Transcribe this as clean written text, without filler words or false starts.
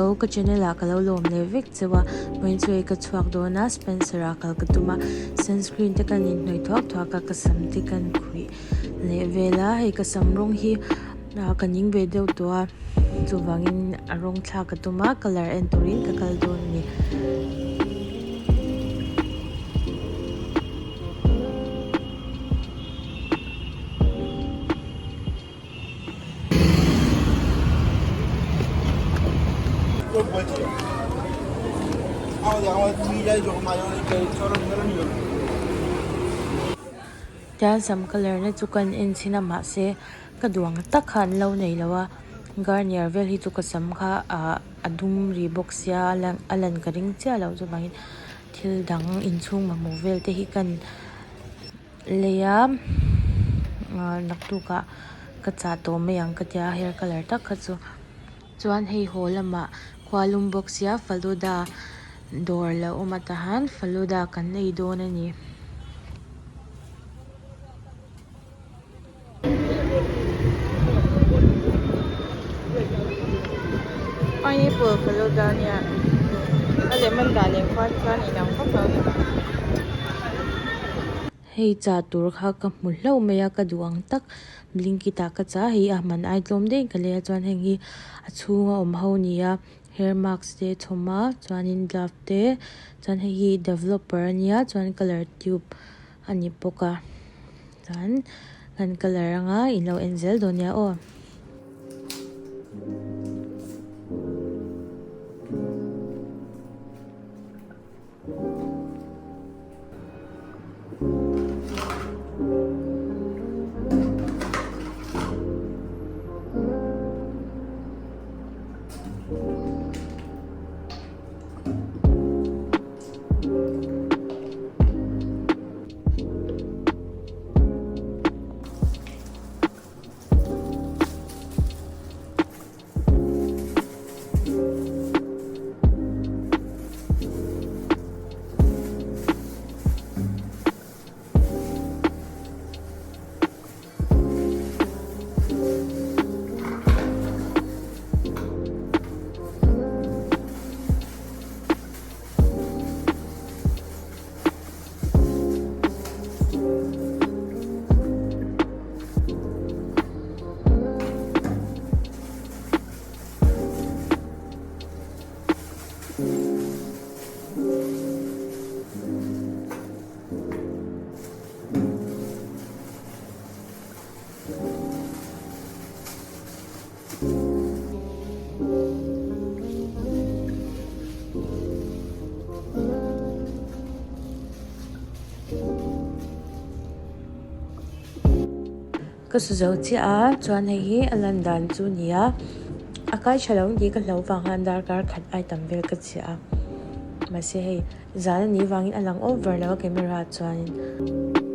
Hello, ka channel ah ka lo lawm leh vek cheu a, vawiin chu hei ka chhuak dawn a, Spencer ah kal ka tum a, sunscreen te kan inhnawih thuak thuak a, ka sam te kan khuih leh vel a, hei ka sam rawng hi ah ka ning ve deuh tawh a, chuvangin a rawng thlak ka tum a, colour en turin ka kal dawn a ni. Tian sam colour na chu kan en chhin a mahse ka duh ang tak kha an lo nei lo a Garnier vel hi chu ka sam kha ah a dum ri bawk sia a lan ka ring chiah loh chuvangin thil dang inchhung mamawh vel te hi kan. Lei a ah naktukah ka chah tawh mai ang ka tia hair colour tak kha chu chuan hei haw lamah khua lum bawk sia faluda dawr lo awm a tahan faluda kan ei dawn a ni. Pineapple faluda nia a lemon dan nen khuan chuan inang vak lo a ni. Hei chah tur kha ka hmu hlauh mai a ka duh ang tak blinkit ah ka chah a hei a man ai tlawm daih in ka lei a chuan heng hi a chhung a awm ho a ni a hair mask te a chhawm a chuanin glove te chuan hei hi developer a nia chuan colour tube a ni bawk a chuan kan colour anga in lo en zel dawn nia aw. Ka su zo chiah a chuan hei hi a lan dan chu a ni a a kai tha lo tih ka hlo vang khan darkar khat ai tam vel ka chhiah a mahse hei zan a nih vangin a lang over lo a camera ah chuanin.